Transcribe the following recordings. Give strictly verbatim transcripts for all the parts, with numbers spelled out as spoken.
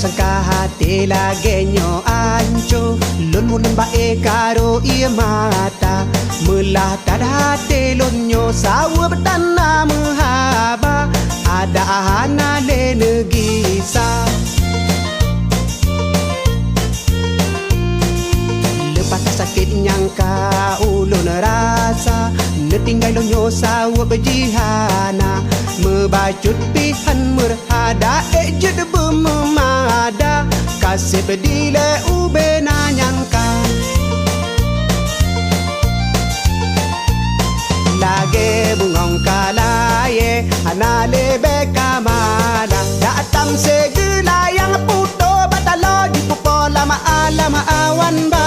Sangka até lagée nyoe anco, lôn mulon bak éh karo ié mata. Meulah that até lôn nyoe saweueb tan na meuhaba, adak hana lé neugisa. Leupah that sakét nyang ka ulôn rasa, neutinggai lôn nyoe saweueb jih hana, meubacut pih han meureuh. Adak ék jeuet beumeumada, ka sép dilée ubena nyang ka. Lagée bungong ka layée, hana leubeh ka mada. Dak tam seugeulayang putôh bataloe jipupo lam alam awan ba.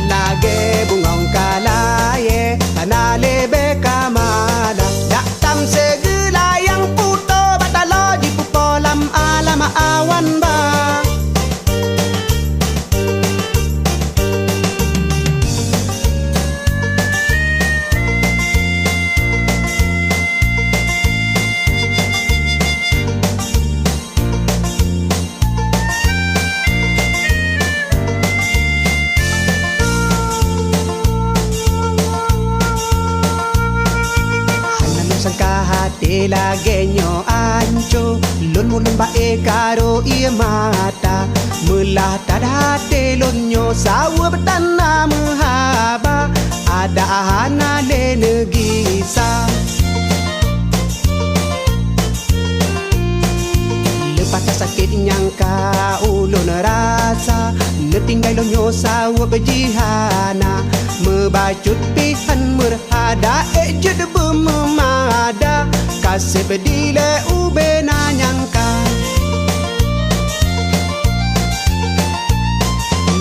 Lagée bungong ka layée, hana leubeh ka mada. Dak tam seugeulayang putôh bataloe jipupo lam alam awan ba. Hana lôn sangka até lagée nyoe anco, lôn mulon bak éh karo ié mata. Meulah that até lôn nyoe saweueb tan na meuhaba, adak hana lé neugisa. Leupah that sakét nyang ka ulôn rasa, neutinggai lôn nyoe saweueb jih hana, meubacut pih han meureuh. Adak ék jeuet beumeumada, ka sép dilée ubena nyang ka.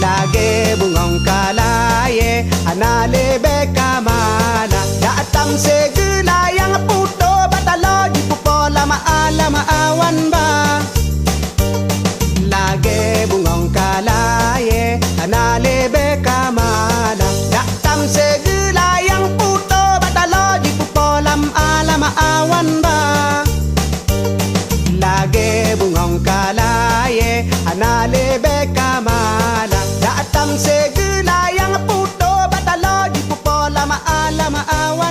Lagée bungong ka layée, hana leubeh ka mada. Dak tam seugeulayang putôh bataloe jipupo lam alam awan ba. Lagée bungong ka layée, hana leubeh ka mada. Dak tam seugeulayang putôh bataloe jipupo lam alam awan ba. Lagée bungong ka layée, hana leubeh ka mada. Dak tam seugeulayang putôh bataloe jipupo lam alam awan.